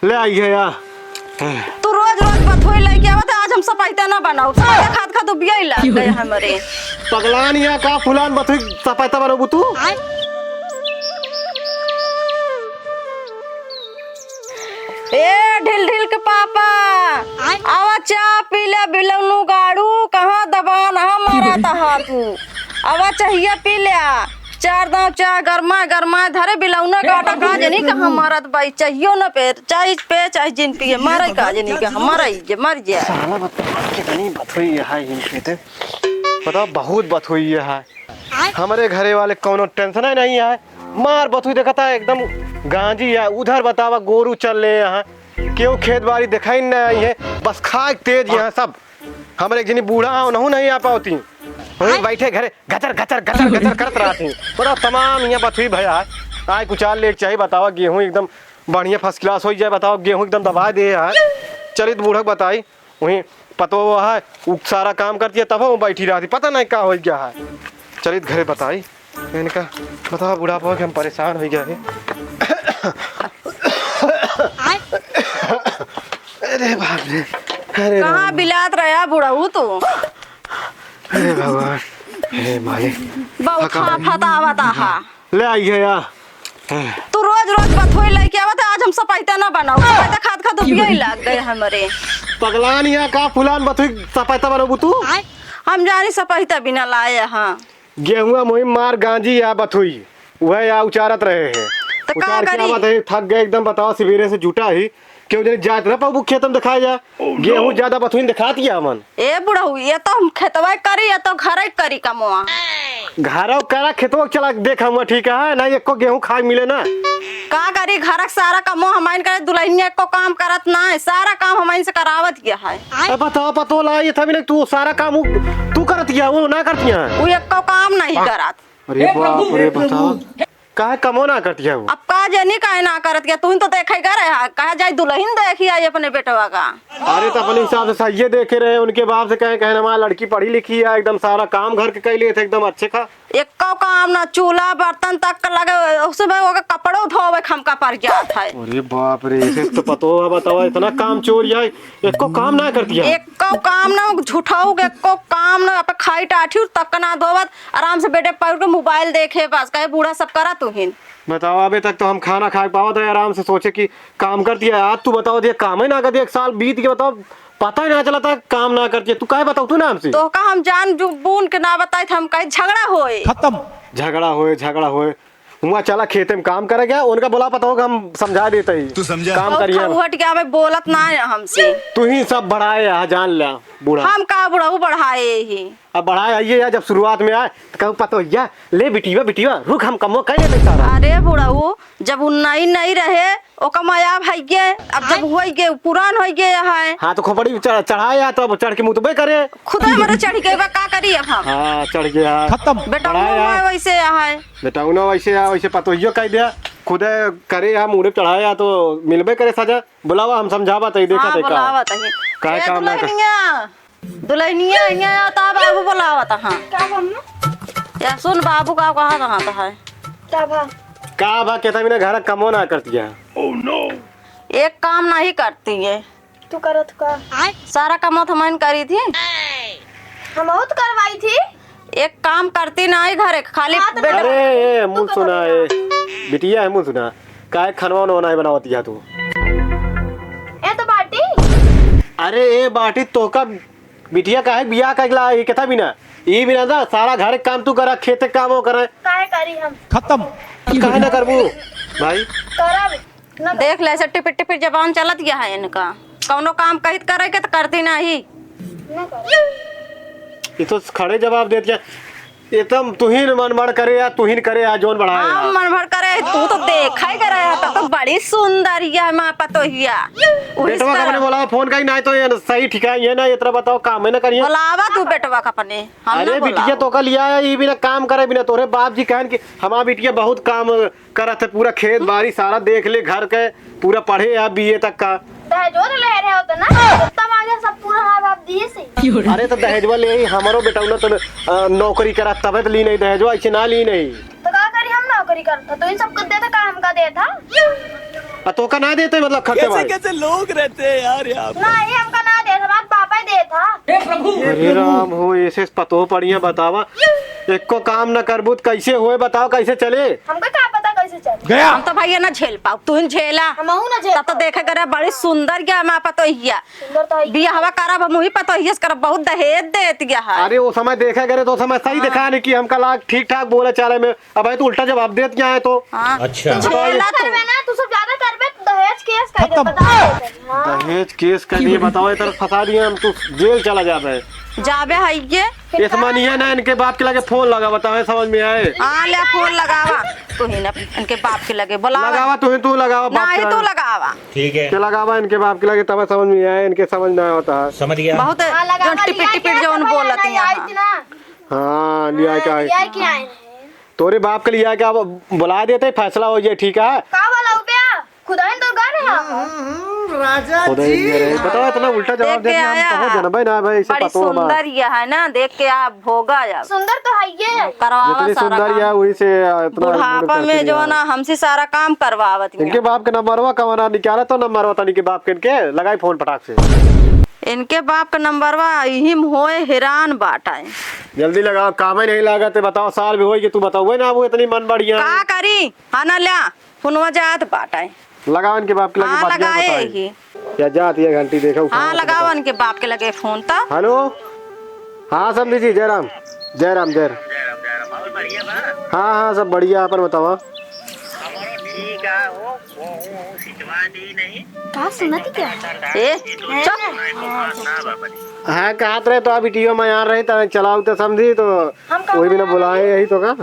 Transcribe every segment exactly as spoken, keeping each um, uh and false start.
ले आई है या। तू रोज रोज बथुई लेके आवत है, आज हम सपैता ना बनाऊ। सपैता खात खात उबिया ही लाग गए हमरे। पगलान या का फुलान बथुई सपैता बनबू तू? ए ढिल ढिल के पापा, आवा चाह पी ले बिलौनू गाड़ू, कहाँ दबान हम मारा तहा तू। आवा चाहिए पी ले, चार दांव चाह गरमा गरमा धरे बिलौना गाटा का जनी कहाँ मारत बाई, चाहियो न पे, चाहे पे चाहे जिन पिए, मारे का जनी कहाँ मारे जे मर जाए। साला बता, कितनी बथुई है इनके ते। बताओ, बहुत बथुई है। हमरे घरे वाले कौनो टेंशन ही नहीं है। मार बथुई देखता है, एकदम गांजी है। उधर बतावा, गोरू चल ले यहाँ, केहू खेत बाड़ी दिखाई नहीं आई है, बस खाए तेज यहाँ सब। हमरे एक जनी बूढ़ा है, उनहू नहीं आ पावती। वहीं बैठे घरे गचर, गचर, गचर, गचर करत रहती। पूरा तमाम यहाँ बथुई भया है। आए कुचाल लेके चाहिए, बतावा, गेहूँ एकदम बढ़िया first class हो जाए, बतावा, गेहूँ एकदम दबा दे यार। चलित बूढ़क बताई, वहीं पतो है, उ सारा काम करती है, तब वो बैठी रहती, पता नहीं का हो गया है। चलित घरे बताई इनका, बतावा, बुढ़ापा के हम परेशान हो गए हैं। अरे बाप रे, अरे कहाँ राम। बिलात रहा बुढ़ऊ तू? अरे भगवान, हे मालिक। बहुत थका हाफत आवत आहा। ले आई है या। तू रोज रोज बथुई लेके आवत है, आज हम सपैता ना बनाऊ। सपैता खात खात उबिया ही लाग गए हमरे। पगलान या का फुलान बथुई सपैता बनबू तू? हम जानी सपैता बिना लाए हाँ। गेहुआ मोही मार गांजी या बथुई, उहे या उचारत रहे हैं। तो का उचार के करी? आवत है, थक गए एकदम, बताओ, सवेरे से जुटा ही, केहू जनी जात ना पाबू खेत में दिखाए जा। गेहूं ज्यादा बथुइन दिखात या हमन। ए बुढ़ऊ, ये तो हम खेतवा करी, ये तो घरे करी कमवा। घरव करा, खेतवा चला देख हम, ठीक है ना, एको गेहूं खाए मिले ना। का करी, घर के सारा कमवा हमाइन करे, दुल्हनिया एको काम करत ना है, सारा काम हमाइन से करावत गया है। अब बताओ, पतो ला, ये था भी नहीं, तू सारा काम उ-, तू करत गया, वो ना करती है। वो एको काम नहीं करत। अरे हे प्रभु, बाप रे, हे प्रभु। बताओ। काहे कमो ना करती है वो? अब का जानी काहे ना करत गया, तू ही तो देखे गए रहे, कहा जाए दुल्हन देखी आई अपने बेटवा का। अरे तो अपने हिसाब से सही देखे रहे, उनके बाप से कहे, कहे हमारी लड़की पढ़ी लिखी है, एकदम सारा काम घर के कर लिए थे, एकदम अच्छे खा। एको काम ना, चूल्हा बर्तन तक लगे, उसमें ओके कपड़ो धोवे के हमका पड़ जात है। अरे बाप रे, इसे तो पतो है, बताओ, इतना काम चोर है, एको काम ना करती है। एको काम ना, झूठाऊ के एको काम ना, अब खाई टाठी तक ना धोवत, आराम से बेडे पड़ के मोबाइल देखे, बस कहे बूढ़ा सब करा तुहिन। बताओ, अबे तक तो हम खाना खाए पावत रहे, आराम से सोचे कि काम करती है। आज तू बताओ, ये काम ही ना करती, एक साल बीत के बताओ, पता ही ना चला था काम ना करती है। तू काहे बताओ तू ना हमसे? तो का हम जान जो बून के ना बताई था, हम कहे झगड़ा होए। खत्म। झगड़ा होए, झगड़ा होए। हुआ चला खेते में काम करे गया, उनका बोला पता होगा हम समझा देते ही। तू समझा? काम और करिए। खौहट के हमें बोलत ना है हमसे। तू ही सब बढ़ाए है, जान ल्या बूढ़ा। हम का बुढ़ऊ बढ़ाए ही। अब बढ़ाए आइए यार, जब शुरुआत में आए तो कहूँ पतोहिया, "ले बिटिया, बिटिया, रुक, हम कमवा कर लेते सारा।" अरे बुढ़ऊ, जब उ नई नई रहे, ओका माया भइगे, अब जब होइगे, उ पुरान होइगे है। हाँ, तो खोपड़ी चढ़-, चढ़ाए आ, तो अब चढ़ के मुतबे करे। खुदे हमरे चढ़ के बा, का करी अब हम? हाँ, चढ़ गया। खत्म। बेटा बढ़ाए आ। वैसे है। बेटा उन्हों वैसे है, वैसे पतोहियो कह दिया, खुदे करे आ, मुड़े चढ़ाए आ, तो मिलबे करे सजा। बुलावा, हम समझावा तई, देखा हाँ, तई का। बुलावा तई। काहे ए, काम ना कर- दुल्हनिया। दुल्हनिया, हियाँ आ, ता बाबू बोलावत हाँ। का बा अम्मा? या सुन, बाबू का कहत हाँ तो है। का बा? का बा, कहता बिना घर कमो ना करती है। एक काम नहीं करती है। तू करत का? सारा काम तो हम करी थी। हम बहुत करवाई थी। एक काम करती ना है घर, खाली हाँ, तो बेटा अरे, ए, मुल सुना, ए। बिटिया है, मुल सुना। काहे खनवा उनवा नहीं बनावती है तू? ए तो बाटी। अरे, ए बाटी, तोहका बिटिया काहे बियाह कइला, ई कथा बिना? ई बिना ना, सारा घर के काम तू करा, खेत के काम वो करे। काहे करी हम? खत्म। काहे ना करबू, भाई? करब। ना देख ले, ऐसे टिपिर टिपिर जबान चलत गया है इनका। कौनो काम कहित करे के तो करती नहीं। ना करब। ये तो खड़े जवाब देत गया। ये तो तुहिन मन भर करे या तुहिन करे या जोन बढ़ाए हम या। मन भर करे, तू तो देखा ही करे, तो, तो बड़ी सुंदर या माँ पतोहिया। वही बेटवा का से अपने बोलावा फोन का ही ना, तो ये सही ठिका ये ना, इतना बताओ काम है ना करिए। बोलावा तू बेटवा का अपने, हम अरे ना बिटिया बोलावा। तो का लिया है, ये बिना काम करे, बिना तोरे बाप जी कहन कि हमारा बिटिया बहुत काम करत है, पूरा खेत बाड़ी सारा देख ले, घर के पूरा पढ़े है बीए तक का। दहेजो तो ले रहे हो तो ना, तब आगे सब पूरा माँ बाप दिए से। अरे तो दहेजवा ले ही, हमारो बेटौना तो, अ, नौकरी करा तबे तो ली नहीं दहेजवा, ऐसे ना ली नहीं। तो का करी हम नौकरी करता, तो इन सबको देता का हमका देता? आ, तोहका ना देते, मतलब, खर्चा कैसे, भाई? कैसे लोग रहते हैं यार यहाँ पर। नहीं, हमका ना देत, हमार पापा ही देत हा। अरे राम हो, ऐसे पतोह पड़िया बतावा, एको काम न करबू त कैसे होए, बताओ कैसे चले? हमका का पता कैसे चले? गया। हम तो भैया ना झेल पाउब, तू ही झेला। हमहू ना झेल तब तो पाउब। देखे करे बड़ी सुंदर क्या हमार पतोहिया। सुंदर तो है। बियाहवा करब हम वही पतोहिया से करब, बहुत दहेज देत गया है। अरे वो समय देखे करे तो समय सही हाँ। देखा नहीं कि हमका लाग ठीक ठाक बोले चाले में, अब है तो उल्टा जवाब देत क्या है तो। हाँ। अच्छा। तो बताओ ये। झेला तू। करबे ना, तू सब ज्यादा करबे तो दहेज केस कर दे, खत्म। बता दे। हाँ। दहेज केस कर दिए, बताओ, इधर फंसा दिए हम, तू जेल चला जाबे। जाबे है ये। इस मानिया ना, इनके बाप के लगे फोन लगा, बताओ, समझ में आए? हाँ, ले फोन लगावा। तू ही ना, इनके बाप के लगे बुलावा। लगावा, तू ही, तू लगावा, बाप नहीं, के तू लगे। लगावा। ठीक है। के लगावा इनके बाप के लगे, तब समझ में आए, इनके समझ ना होता है। समझ गया। बहुत हाँ, लगावा, जो टिपिट लिया टिपिट क्या जौन समझ बोलत आया, यहाँ। आई थी ना। हाँ, लिया हाँ, क्या है? लिया क्या है? तोरे बाप के लिया क्या, अब बुला देते, फैसला हो जाए, ठीक है? का बोला बे? खुदा ही तो घर है। हम्म, राजा खुदा ही जी। घर है। बताओ, इतना उल्टा जवाब देख के देते हैं, हम आया। कहाँ जनबे ना भाई, इसे बड़ी पतो हमार। सुंदर ये है ना, देख के आप भोगा जाओ। सुंदर तो है ये। करवावा जितनी सारा सुंदर काम। ये, वही से, आ, इतना बुढ़ापा में जो है ना, हमसे सारा काम करवावत हैं। इनके बाप के नंबरवा कवना निकाला तो नंबरवा तनी के बाप के इनके लगाई फोन फटाक से। इनके बाप का नंबरवा यही में होए हैरान बाटा है। जल्दी लगाओ, काम ही नहीं लागत है। बताओ, साल भी होई कि तू बताओ ना, वो इतनी मन बढ़िया का है। करी? हाँ ना, ल्या, फोनवा जात बाटा है। लगाओ इनके बाप के लगे हाँ, बात, जय लगाए बताई। ही। या जात ये घंटी देखो, हाँ, उठाओ तो लगाओ बताओ। इनके बाप के लगे फोन तो। हेलो, हाँ समधी जी, जय राम, जय राम, जय राम। हाँ, हाँ, सब बढ़िया, अपन बतावा। का सुनत क्या? ए, चुप। हाँ, कहत रहे तो आप वीडियो में आ रहे, तो चलाओ तो समधी, तो हम वही बिना बुलाए यही तो का?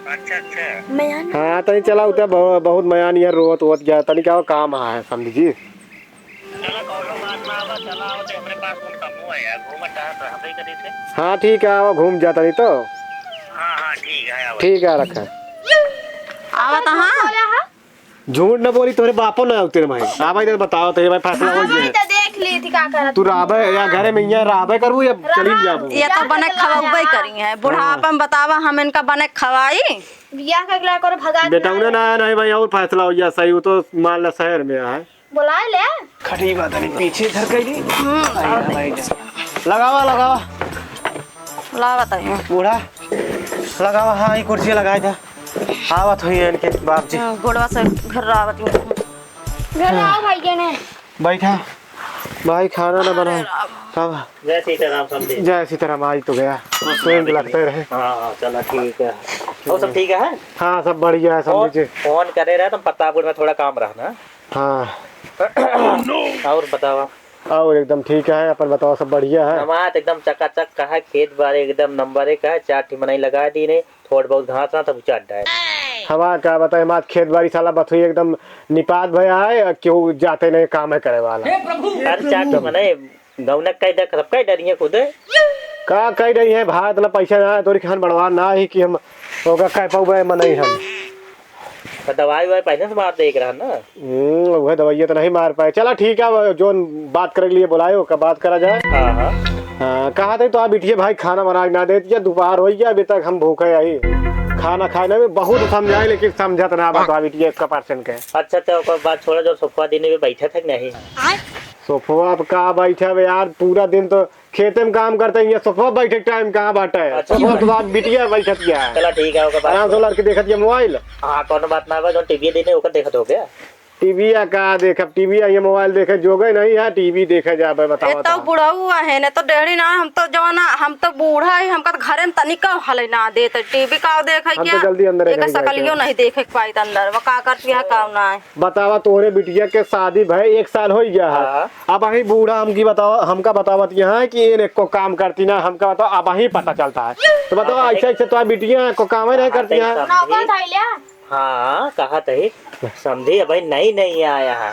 अच्छा, अच्छा। हाँ, तनी चला उते बहु-, बहुत मया नियर रोवत होत गया। तनी क्या काम है, समधी जी? चला, कौनो बात ना बा, चला आवत है, हमरे पास कौन कमो है यार, घूमत टहलत रहबे करी थे। हाँ, ठीक है, आवा, घूम जा तनी तो। हाँ, हाँ, ठीक है, आवा। ठीक है, रखा। आवा तो हाँ। झूठ न बोली, तोरे बापो ना उतरे भाई। आवा इधर बताओ तो, ये भाई फैसला हो हाँ, गया। तो देख ली थी का करत तू रहबे या घरे में यहाँ रहबे करबू या चली जाबू? ये तो बने खवाबे करी है। बुढ़ापा में बतावा हम इनका बने खवाई। बियाह के अगला करो भगा के बेटा, ना उन्हें आए। ना, नहीं भाई, और फैसला हो गया सही, वो तो मान ला शहर में है। बुलाए ले। खड़ी बात है, पीछे इधर कर ली। हम्म, आई ना भाई। लगावा, लगावा। ला बताइए। बूढ़ा, लगावा, हाँ, ये कुर्सी लगाए था। आवत हुई है इनके बाप जी। हाँ, गोड़वा से घर आवत हुई। घर आओ भाई, ये ने। बैठा। भाई, खाना ना बना। तब जय सीताराम समधी। जय सीताराम, आई तो गया। खुश रहो, लगते रहे। हाँ, हाँ, चला, ठीक है। और सब ठीक है? हाँ, सब बढ़िया है, समधी जी। फोन करे रहे, तुम प्रतापगढ़ में थोड़ा काम रहा ना। हाँ। और बतावा? और एकदम ठीक है, अपन बतावा, सब बढ़िया है? हमार तो एकदम चकाचक का है, खेत बाड़ी एकदम नंबर एक है, चार ठी मनई लगा दी ने। थोड़ बहुत घास ना तब उचाट डाए। हमार का बताए, हमार खेत बाड़ी साला बथुई एकदम निपात भया है, केहू जाते नहीं काम है करे वाला। हे प्रभु! अरे चार ठो मने गौनक कह दे, सब कह डरिए खुदे। का कह रही है भाई, इतना पैसा ना है, तोरी खान बढ़वा ना ही कि हम ओका कह पाउबे मनई हम। तो दवाई ववाई पहले से मार दे एक रहा ना। हम्म, वह दवाइया तो नहीं मार पाए। चला ठीक है, अब जोन बात करे के लिए बुलाए, ओका बात करा जाए। हाँ, हाँ। हाँ, कहा थे तो आप बिटिया भाई खाना बना के ना देती है, दोपहर हो गया, अभी तक हम भूखे आई। खाना खाए ना, बहुत समझाए लेकिन समझत ना बा, तो आप बिटिया एक परसेंट के। अच्छा, तो ओकर बात छोड़ा, जो सोफा देने में बैठा था कि नहीं? सोफा अब का बैठा बे यार, पूरा दिन तो खेते में काम करते हैं, ये सोफा बैठे टाइम कहाँ बाटे? अच्छा, सोफा तो बात बिटिया बैठत गया है। चला ठीक है, ओकर बात आराम से लड़के देखत ये मोबाइल। हाँ, कौनो बात ना बा, जो टीवी देने ओकर देखत हो गया। टीवी या का देखब, टीवी या ये मोबाइल देखे जोगे नहीं है, टीवी देखे जाबे, बताओ ए, तो तो। बुढ़ऊ है ने, तो डेढ़ी ना, हम तो जवाना, हम तो बूढ़ा है, हमका तो घरे में तनिका हले ना देत, टीवी का देखे हम तो क्या? जल्दी अंदर एक नहीं जाए सकलियो के। नहीं देखे के पाई त अंदर, वो का करती है, का ना है। बतावा, तोहरे बिटिया के शादी भय एक साल हो गया है। हाँ। अब अही बूढ़ा हमकी बतावा, हमका बतावत यहाँ कि ये एको काम करती ना, हमका बतावा, अब अही पता चलता है। तो बतावा, हाँ, ऐसे, ऐसे तो बिटिया को काम ही नहीं हाँ, करती सही है। समझी। नौकर धइले। हाँ, कहा तही समधी, अबही नई नई आया है,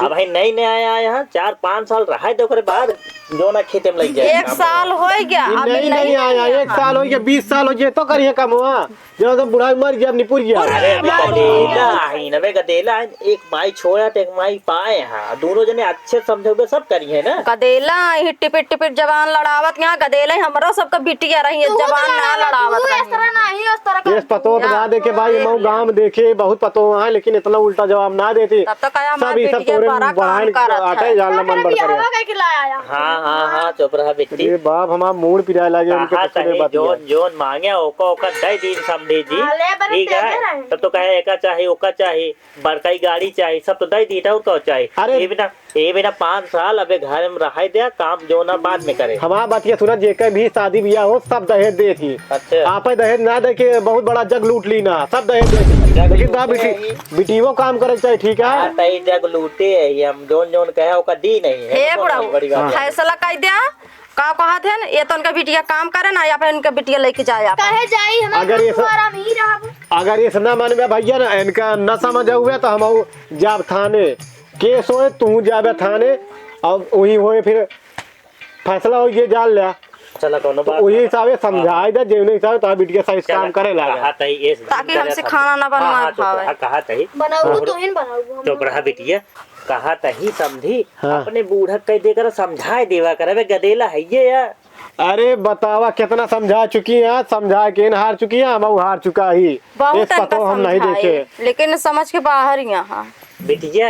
अबही नई नई आया है, चार पाँच साल रहा है, तो ओकरे बाद जौना खेते में लग जाए एक काम। साल होइ गया, ई अभी नहीं, नहीं नहीं आया, आया। एक साल होइ गया, बीस साल होइ गया, तो करिए कमवा। जब तो बुढ़ाई मर गया, निपुर गया। अरे, अबे गदेला है, अबे गदेला है, एक माई छोड़ा तो एक माई पाए हैं, दोनों जने अच्छे समझौबे सब करी है ना। गदेला ही टिपिट टिपिट जबान लड़ावत, यहाँ गदेला ही हमरो सबके बिटिया रही है, तू जबान तो ना लड़ावत, लड़ावत तू रही। इस तरह नहीं, उस तरह का इस पतो तो ना देखे भाई, मऊ गांव में देखे बहुत पतो है, लेकिन इतना उल्टा जवाब ना देते। तब तो कहे हमार सब ई सब बिटिया तोरे बड़ा काम बढ़ाइन करत आटे है। जान का मन करे बड़ करे। बियाहवा कइके लाया है? हाँ, हाँ, हाँ, चुप रहा बेटी। अरे बाप, हमार मूड़ पिराए लागे उनके कहा ससुरे तही, बतिया। जौन, जौन मांगे, ओका, ओका दे दी समधी जी। हाँ, ले बरे ठीक है? तेरे रहे। तब तो कहे, एका चाही, ओका चाही, बड़काई गाड़ी चाही, सब तो दे दी, और का चाही? अरे ये बिना, ये बिना पाँच साल अबे घर में रहाई दे, काम जौना बाद में करे। हमार बतिया सुना, जेकर भी शादी बियाह हो, सब दहेज देत ही। अच्छा। आपे दहेज ना दे के बहुत बड़ा जग लूट ली ना, सब दहेज देत ही। जग लेकिन बा लूटे बिटी, ही। बिटियो काम करे के चाही, ठीक है? हाँ, तई जग लूटे है, हम जौन जौन कहे, ओका दी नहीं है। हे तो बुढ़ऊ, बड़ी बात है। फैसला कइ द्या, का कहत हन, ये तो उनका बिटिया काम करे ना, या फिर इनका बिटिया लेके जाए आप। कहे जाई, हम अगर ये सब तुम्हारा में ही रहब। अगर ये सब ना मानबे भैया ना, इनका न समझ हुए तो हम जाब थाने, केस होए, तू जाबे थाने, और वही होए फिर फैसला हो ये जान ले। चला, कोनो तो बात वही ना। हिसाबे समझाए दे, जेवने हिसाबे तोहार बिटिया सही से चला, काम करे लागे। कहा तही, ये ताकि हमसे खाना ना हाँ, बनवाए हाँ, चुप पावे। रहा, कहा तही। बनाऊ, हाँ। तू ही बनाऊ, हम चुप रहा बिटिया, कहा तही समधी, हाँ। अपने बूढ़ा कह दे कर समझाए देवा कर, अबे गदेला है ये यार। अरे बतावा, कितना समझा चुकी है, समझा के न हार चुकी है, हम हार चुका ही। बहुत इस पतो हम नहीं देखे। लेकिन समझ के बाहर ही यहाँ। बिटिया,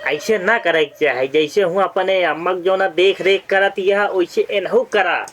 ऐसे ना करे के चाहे, जैसे हूँ अपने अम्मा के जो ना देख रेख करत यह, वैसे एनहू करा।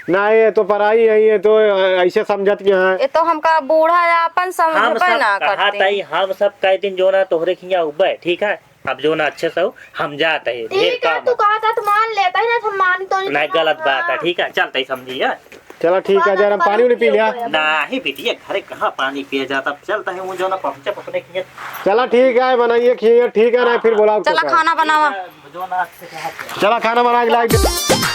ना, ये तो पराई है, ये तो ऐसे समझत के हैं। ये तो हमका बूढ़ा है, अपन हम समझबे सब ना कहा करते। तई, हम सब कह दिन जो ना तोहरे खिया उबे, ठीक है? अब जो ना अच्छे से हो, हम जात है, ढेर ठीक है, काम तू है। कहा था तो मान लेता है ना, हम मान तो नहीं, गलत बात है, ठीक है? चलते ही समझी है। चला ठीक है, जरा हम पानी उनी पी लिया। नहीं बिटिया, घरे कहाँ पानी पिया जाता, अब चलता है, वो जो ना पहुँचे अपने खिया। चला ठीक है, बनाइए खिए, ठीक है ना, फिर बोलाओ चला तो। खाना बनावा। जो ना अच्छे से हाथ चला खाना बना के लाइए।